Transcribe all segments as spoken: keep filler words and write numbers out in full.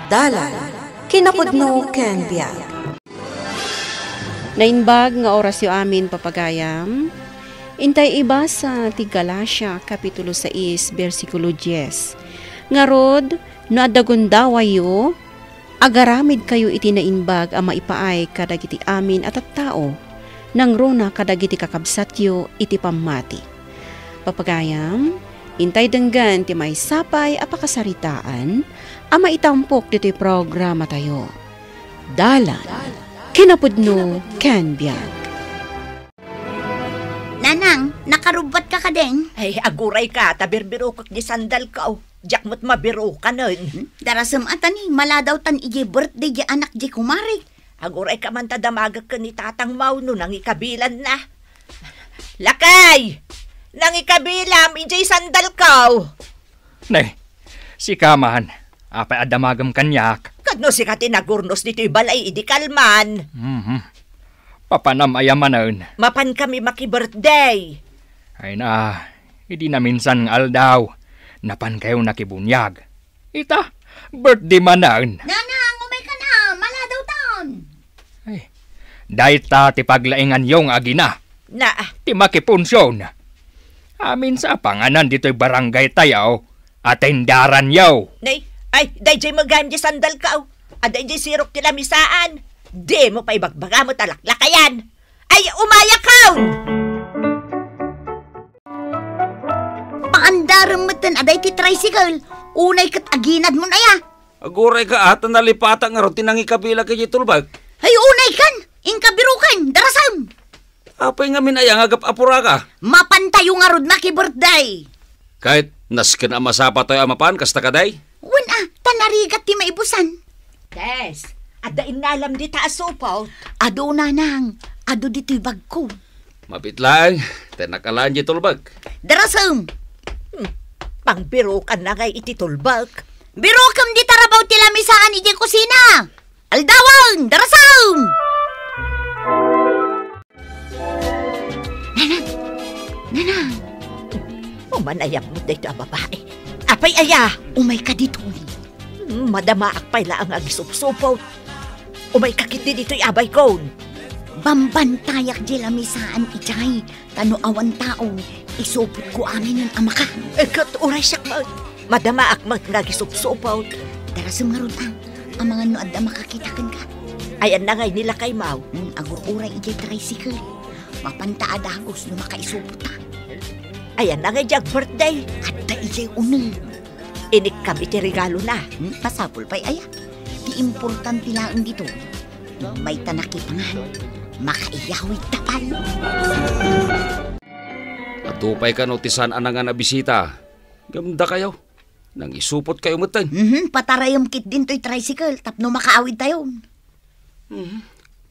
Dalan, kinapudno ken biag. Naimbag nga orasyo amin, papagayam. Intay ibasa ti Galacia, Kapitulo sais, bersikulo dies. Ngarud, no adda gundawayyo, agaramidkayo iti naimbag a maipaay kadagiti amin a tattao, nangruna kadagiti kakabsatyo iti pammati. Papagayam, intay denggen ti maysa pay a pakasaritaan a maitampok ditoy programatayo. Dalan, kinapudno, ken biag. Nanang, nakarubbatka kadin? Ay, agurayka, ta birbirokek di sandalko. Diak met mabirokanen. Hmm? Darasem a tani, maladawtan idiay birthday di anak di kumarik. Agurayka man ta damagek ken ni Tatang Mauno nangikabilanna. Lakay! Nangikabilam idiay sandalko! Ne, sika man, apay a damagem kaniak? Ket no sika ti nagurnos ditoy balay idi kalman. Mhm. Papanam aya manen? Mapankami maki-birthday. Ay na, idi naminsan nga aldaw, napankayo nakibuniag. Ita, birthday manen. Nanang, umayka na, maladawtan. Ay, dayta ti paglainganyo nga agina. Na. Ti makipunsion. Amin sa panganan ditoy barangay tayo, atendaranyo. Nay, ay, dayjay magayam di sandalko. Adda idiay sirok ti lamisaan. Dimo pay ibagbaga met a laklakayan. Ay, umayakon! Paandarem metten a dayta ti tricycle. Unay ket aginadmon aya. Agurayka a, ta nalipatak ngarud ti nangikabilak idiay tulbek. Ay, unaykan! Inka biroken, darasem! Apay ngamin aya nga agap-apuraka? Mapantayo ngarud maki-birthday. Ket nasken a masapatayo a mapan, kasta kadi? Wen a, ta narigat ti maibusan. Tess, adda innalam dita a supot? Adu, nanang, adu ditoy bagko. Mapit laeng, ta nakalaan diay tulbek. Darasem! Hmm, pangbirokanna ngay iti tulbek. Birokem dita rabaw ti lamisaan idiay kusina. Aldawen, darasem! Nanang! Nanang! Umanayam met daytoy a babai. Apay aya? Umayka ditoy. Hmm, madamaak pay laeng nga agisupsupot. Umayka ketdi ditoy, abaykon. Bambantayak diay lamisaan idiay, ta no awan tao, isupotko aminen a makan. Eh, ket uray siak met, madamaak met nga agisupsupot. Darasem ngarud a, amangan no adda makakita kenka. Ayanna ngay ni lakaymo? Hmm, agur-uray idiay tricycle. Mapanta a dagus no makaisupotta. Ayanna ngay diay ag-birthday? Adda idiay uneg. Inikkam iti regalona. Hmm, masapul pay aya. Ti importante laeng ditoy, mayta nakipangan, makaiyawidta pay. Adu pay kano ti saan a nangan a bisita? Ngem dakayo, nangisupotkayo metten. Mhm, patarayem ketdin toy tricycle tapno makaawidtayon. Mhm.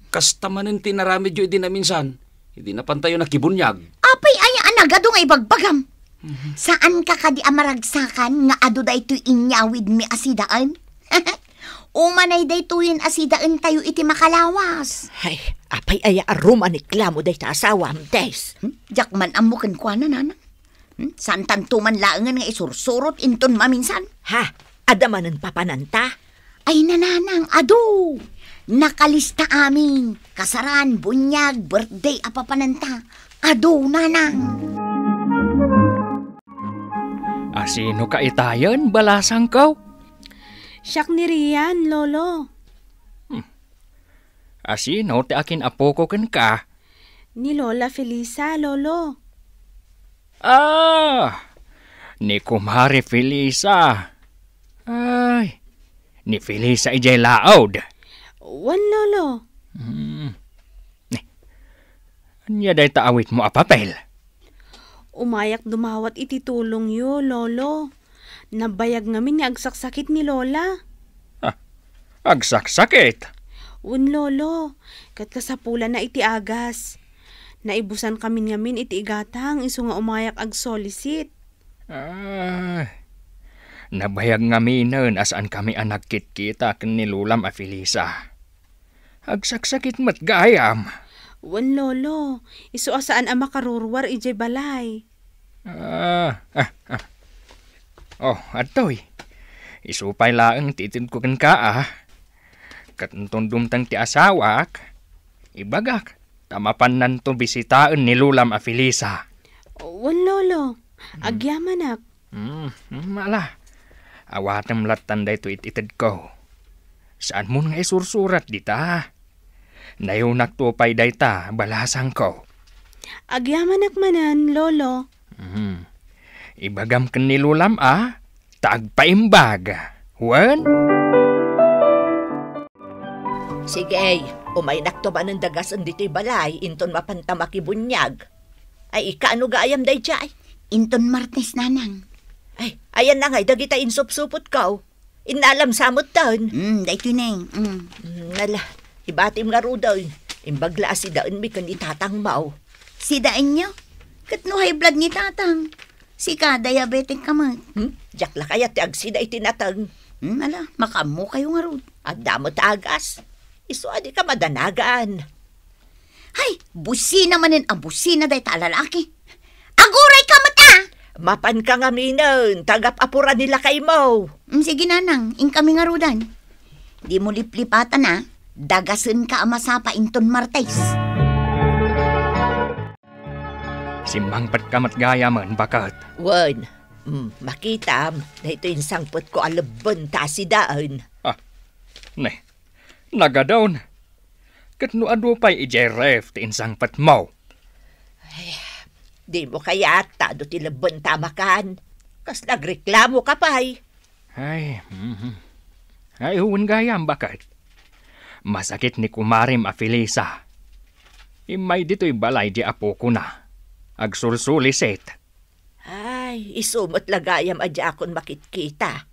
Kasta manen ti inaramidyo idi naminsan, idi napantayo nakibuniag. Apay aya a nagadu nga ibagbagam? Mhm. Saanka kadi a maragsakan nga adu daytoy inyawidmi a sidaen? Umanay daytoyen a sidaentayo iti makalawas. Ay, apay aya a rumaniklamo dayta asawam, Tess? Hmm? Diak man ammo kenkuana, nanang. Hmm? Saantanto man laengen nga isursurot inton maminsan? Ha? Adda manen papananta? Ay, nanang, adu! Nakalista amin. Kasaran, buniag, birthday a papananta. Adu, nanang. Asino ka itayen, balasangko? Siak ni Rian, Lolo. Hmm. Asino ti akin-apoko kenka? Ni Lola Felisa, Lolo. Ah! Ni Kumare Felisa. Ay, ni Felisa idiay laod. Wen, Lolo. Hmm. Ania dayta awitmo a papel? Umayak dumawat iti tulongyo, Lolo. Nabayag ngamin nga agsaksakit ni Lola. Ah, agsaksakit? Wen, Lolo. Ket kasapulanna iti agas. Naibusan kamin ngamin iti igatang isu nga umayak agsolissit. Ah, nabayag ngaminen a saankami a nagkitkita ken ni Lolam a Felisa. Agsaksakit met gayam. Wen, Lolo. Isu a saan a makaruruar idiay balay. Ah, ah, ah. Oh, adtoy. Isu pay laeng ti itedko kenka, a. Ket inton dumteng ti asawak, ibagak, ta mapannanto bisitaen ni lolam a Felisa. Wen, Lolo. Hmm. Agyamanak. Hmm, hmm, ala. Awatem lattan daytoy it-itedko. Saanmon nga isursurat dita. Nayonakto pay dayta, balasangko. Agyamanak manen, Lolo. Mhm. Ibagam ken ni lolam a, ta agpaimbag. Wen? Sige, umaynakto manen dagasen ditoy balay, inton mapanta makibuniag. Ay, kaano gayam daydiay? Inton Martes, Nanang. Ay, ayanna ngay dagita insupsupotko. Innalam sa metten. Mm, daytoy, Neng. Mm. Mm, ala, ibatim ngaruden. Imbag la a sidaenmi ken ni tatangmo. Sidaenyo? Ket no high blood ni tatang, sika, diabetic ka met. Hmm? Diak la kayat ti agsida iti nateng. Hmm, ala, makaammokayo ngarud. Adda met agas. Isu a dika madanagan. Hay, busina manen a busina dayta a lalaki. Aguray ka met, a! Mapanka ngaminen, ta agap-apura ni lakaymo. Mm, sige, Nanang, inkami ngaruden. Dimo liplipatan, a. Dagasenka a masapa inton Martes. Simmangpetka met gayamen, baket. Wen, mm, makitam, daytoy insangpetko a lebbenta a sidaen. Ah, ne, nagadon. Ket no adu pay idiay ref ti insangpetmo? Ay, dimo kayat ta adu ti lebbenta a makan. Kasla agreklamoka pay. Ay, mhm. Ay, wen gayam, baket. Masakit ni kumarem a Felisa. Immay ditoy balay di apokona. Agsulsulisit. Ay, isu met la gayam a diakon makitkita.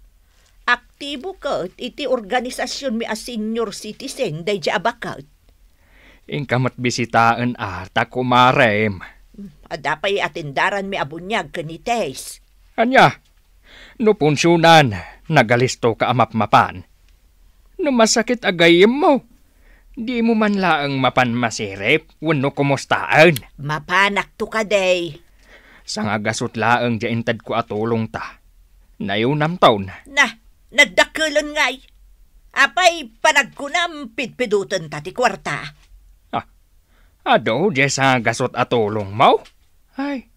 Aktibo ket iti organisasionmi a senior citizen daydiay a baket. Inka met bisitaen a ta kumarem. Adda pay atendaranmi a buniag ken ni Tess. Ania? No punsionan, nagalistoka a mapmapan. No masakit a gayyemmo, dimo man laeng mapan masirip wenno kumustaen. Mapanakto kadi. Sangagasut laeng diay intedko a tulongta. Nayonamton. Na, nagdakkelen ngay. Apay panagkunam pidpidutenta ti kuarta? Ah, adu diay sangagasut a tulongmo? Ay,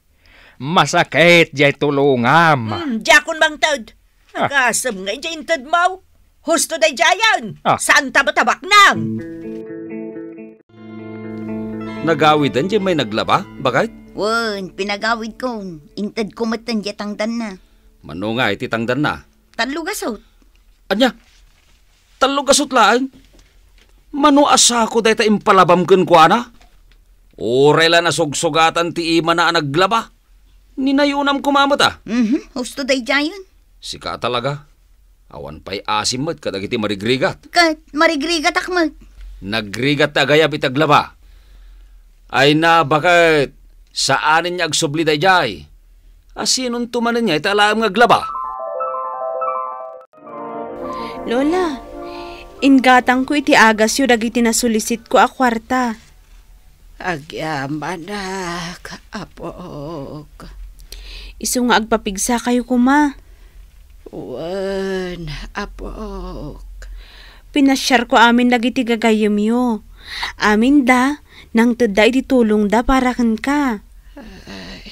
masakit diay tulongam. Hmm, diakon mangted. Ah. Agasem nga idiay intedmo. Husto daydiayen. Ah. Saanta met a baknang. Nagawiden diay may naglaba, baket? Wen, pinagawidkon. Intedko metten diay tangdanna. Mano nga iti tangdanna? Tallo gasut. Ania? Tallo gasut laeng? Mano a sako dayta impalabam kenkuana? Uray la nasugsugatan ti imana a naglaba. Ninayonam koma met a. Mhm, husto daydiayen. Sika talaga. Awan pay asim met kadagiti marigrigat. Ket marigrigatak met. Nagrigat ti agayab iti aglaba. Ay na, baket saanen nga agsubli daydiay. Asinonto manen nga ita laeng nga aglaba? Lola, inggatangko iti agasyo dagiti nasulisitko a kuarta. Agyamanak, apok. Isu nga agpapigsakayo koma. Wen, apok. Pinasiarko amin dagiti gagayyemyo. Aminda, nangtedda iti tulongda para kenka. Ay,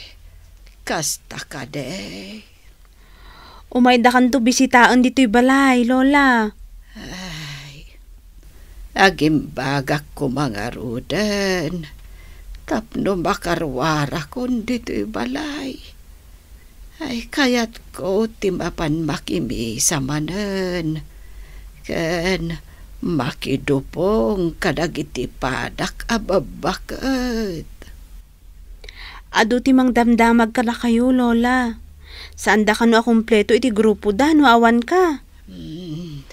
kasta kadi. Umaydakanto bisitaen ditoy balay, Lola. Ay, agimbagak koma ngaruden tapno makaruarakon ditoy balay. Ay, kayatko ti mapan makimisa manen ken makidupong kadagiti padak a babbaket. Adu ti mangdamdamag kadakayo, Lola. Saanda kano a kumpleto iti grupoda no awanka. Hmm.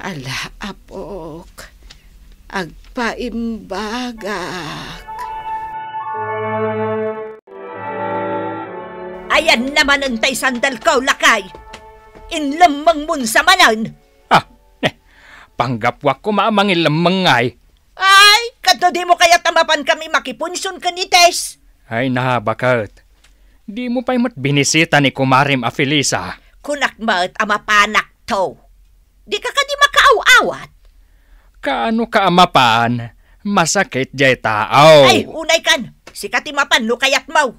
Ala, apok. Agpaimbagak. Ayanna manen tay sandalko, lakay. Inlemmengmon sa manen. Ah, ne, panggapuak koma a mangilemmeng ngay. Ay, ket no dimo kayat a mapankami makipunsion ken ni Tess? Ay na, baket. Dimo pay met binisita ni kumarem a Felisa. Kunak met a mapanak Ato, dika kadi makaaw-awat? Kaano ka a mapan? Masakit jay taaw. Ay, unay kan. Sika ti mapan no kayatmo.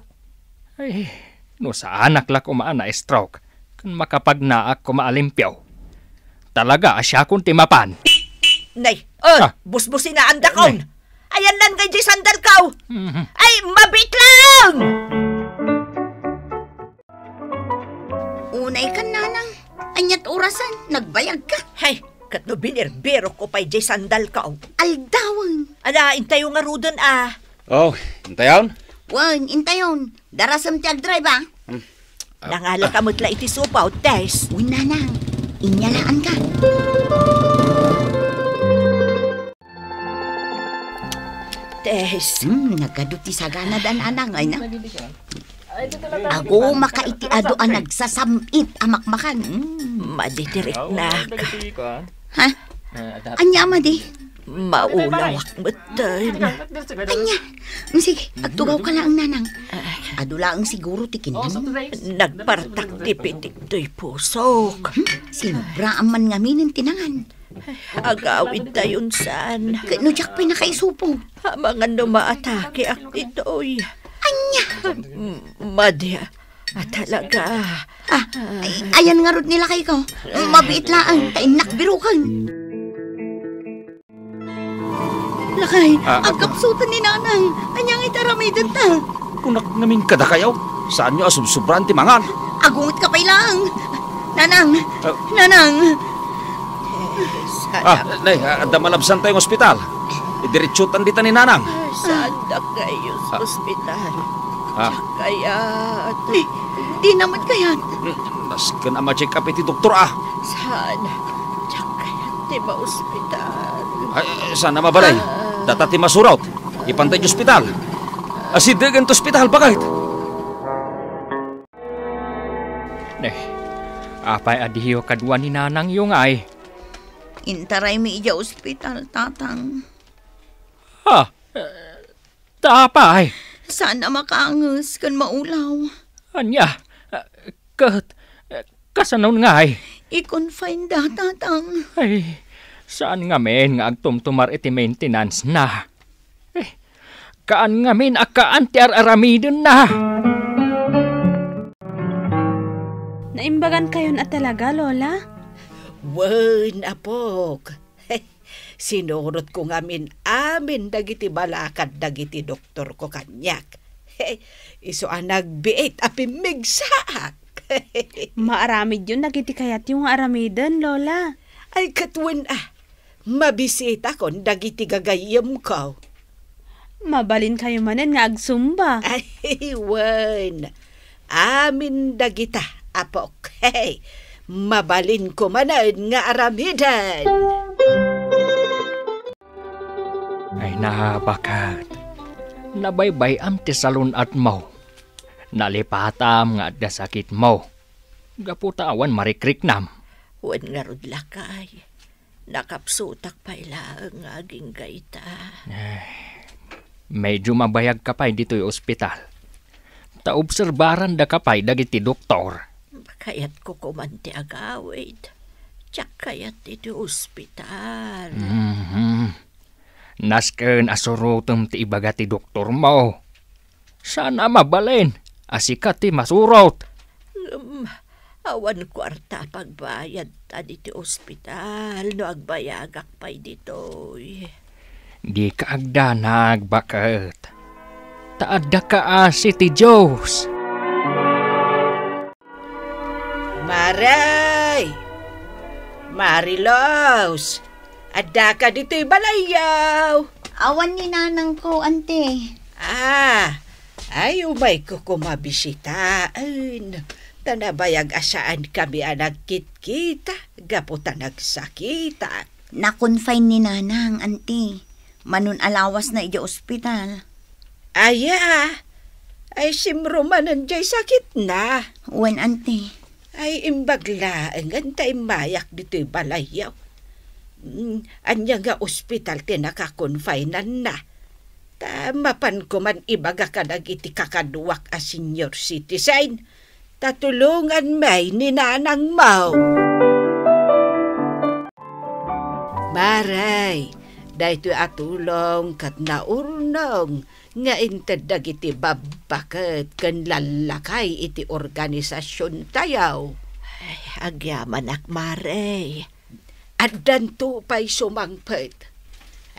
Ay, no saanak la koma a na-stroke, ken makapagnaak koma a limpio. Talaga a siakon ti mapan. Nay, oh, Ah. busbusinaandakon. Nay. Ayan lang kay di sandal ko. Mhm. Ay, mabit lang! Unay kan, nanang. Anyat orasan, nagbayag ka. Hay, ket no binirbirok ko pay di sandal ko. Aldawen. Ala, intayo ngaruden, ah. Oh, intayon? Wen, intayon. Darasem ti agdrive, ah. Hmm. Ah, Nangala ah. ka met la iti supaw, Tess. Wen, nanang. Inyalaan ka. Tess. Hmm, nagadu ti sagana da nanang, ay na. Ago, maka iti adu a nagsasam-it a makmakan. Hmm. Madi ti riknak. Ha? Anya, madi? Maulawak metten. Anya? Mm, sige, agtugaw ka laeng, nanang. Adu laeng siguro ti kinnan. Nagpartak ti pitik toy pusok. Hmm? Sinobraan man ngamin ti nangan. Agawid tayon saan. Ket no diak pay nakaisupo. Amangan no maatakeak ditoy. Anya? M-, madi, a, talaga. Ah, ay, ayan ngarud ni lakay ko. Mabiit laeng, ta innak biruken. Lakay, Ah. agkapsutan ni nanang. Anya nga iti aramidenta? Kunak ngamin kadakayo, saanyo a subsubraan ti mangan. Agunget ka pay laeng. Nanang, Ah. nanang. Ah, nay, ah, adda malabsan tayo nga ospital. Idiretsutan dita ni nanang. Ay, saan da kayo sa Ah. ospital? Ah. Diak kayat. Di, di naman kayat. Hmm, nasken a ma-check up iti doktor, ah. Saan? Diak kayat ti maospital. Ay, saan a mabalay? Ah. Data ti masurot. Ipanta iti ospital. Asidegen ti ospital, bakit? Ne, apay a diyo kadua ni nanangyo ngay? Intaraymi idiay ospital, tatang. Ha? Eh, ta apay? Saan a makaanges ken maulaw. Ania? Eh, ket, eh, kasanon ngay? I-confine da, tatang. Ay, saan ngamin nga agtumtumar iti maintenance na? Eh, kaan ngamin a kaan ti ar-aramidenna. Naimbagan kayon a talaga, Lola? Wen, apok. Sinurotko ngamin amin dagiti balakad dagiti doktorko kaniak. Isu a nagbiit a pimmigsaak. Maaramidyon dagiti kayatyo nga aramiden, Lola. Ay, ket wen a, mabisitakon dagiti gagayyemko. Mabalinkayo manen nga agsumba. Ay, wen. Amin dagita, apok. Mabalinko manen nga aramiden. Ay, nabakat. Nabaybay-am ti salun-atmo. Nalipatam nga adda sakitmo. Gapu ta awan marikriknam. Wen ngarud, lakay. Nakapsutak pay laeng nga agingga ita. Eh, medyo mabayag ka pay ditoy ospital. Ta obserbaran da ka pay dagiti doktor. Kayatko koman ti agawid. Diak kayat iti ospital. Mhm. Nasken a surotem ti ibaga ti doktor mo. Saan a mabalin a sika ti masurot. Ngem, awan kuarta a pagbayad ta diti ospital no agbayagak pay ditoy. Dika agdanag, baket. Ta adda kaasi ti Dios. Mare! Marilos! Addaka ditoy balayyo? Awan ni nanangko, ante. Ah, ay, umayko koma bisitaen. Ta nabayag a saankami a nagkitkita gapu ta nagsakitak. Na-confine ni nanang, ante. Manon a lawasna idiay ospital. Aya, ay simrumanen jay sakitna. Wen, ante. Ay, imbag laengen ta immayak ditoy balayyo. Mm, ania nga ospital ti naka-confinenna? Ta mapanko man ibaga kadagiti kakaduak a senior citizen, ta tulonganmi ni nanangmo. Mare, daytoy a tulong ket naurnong nga inted dagiti babbaket ken lallakay iti organisasiontayo. Ay, agyamanak, Mare. Addanto pay sumangpet.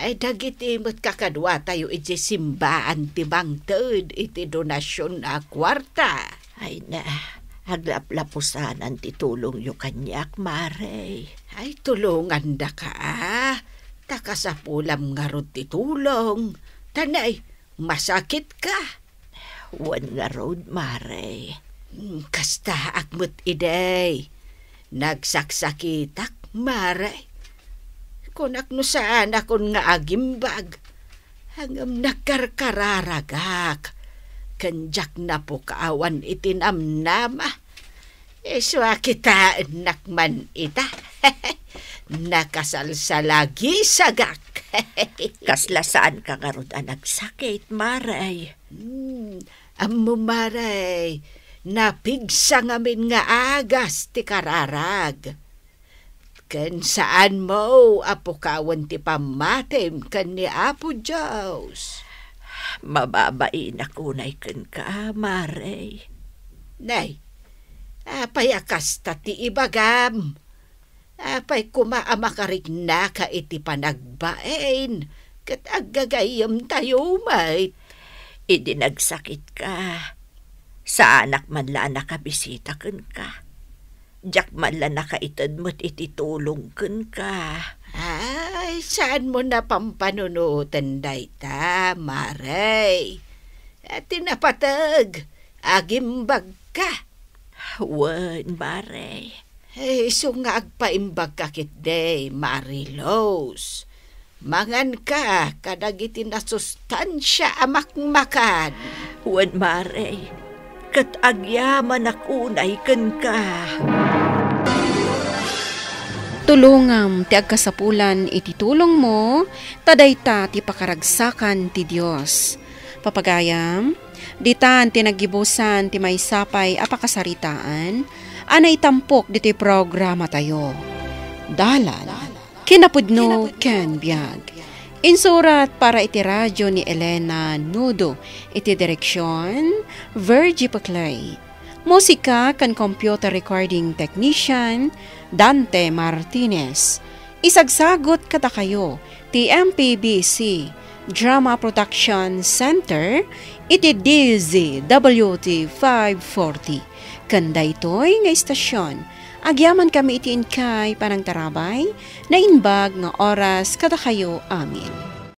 Ay, dagiti met kakaduatayo iti simbaan ti mangted iti donasion a kuarta. Ay na, aglaplapusanan ti tulongyo kaniak, Mare. Ay, tulongandaka, a. Ta kasapulam ngarud ti tulong. Ta nay, masakitka? Wen ngarud, Mare. Hmm, kastaak met idi. Nagsaksakitak, Mare. Kunak no saanakon nga agimbag. Ngem nagkarkararagak. Ken diak napukawan iti namnama. Isu a kitaennak man ita. Nakasalsalagisagak. Kasla saanka ngarud a nagsakit, Mare. Hmm, ammo, Mare, napigsa ngamin nga agas ti kararag. Ken saanmo a pukawen ti pammatim ken ni Apo Dios. Mababainak unay kenka, Mare. Nay, apay a kasta ti ibagam? Apay koma a makariknaka iti panagbain ket aggagayyemtayo met? Idi nagsakitka, saanak man la a nakabisita kenka. Diak man la nakaited met iti tulong kenka. Ay, saanmo napampanunoten dayta, Mare? Ti napateg, agimbagka. Wen, Mare. Isu nga agpaimbagka ketdi, Mare Luz. Manganka kadagiti nasustansia a makmakan. Wen, Mare, ket agyamanak unay kenka. Tulongam ti agkasapulan iti tulongmo, ta dayta ti pakaragsakan ti Dios. Papagayam, ditan ti naggibusan ti maysa pay a pakasaritaan a naitampok ditoy programatayo. Dalan, kinapudno ken biag. Insurat para iti radio ni Elena Nudo, iti direksion, Virgie Paclay. Musika ken computer recording technician, Dante Martinez. Isagsagut kadakayo ti M P B C Drama Production Center iti D Z W T five forty. Ken daytoy nga istasion, agyamankami iti inkay panangtarabay, naimbag nga oras kadakayo amin.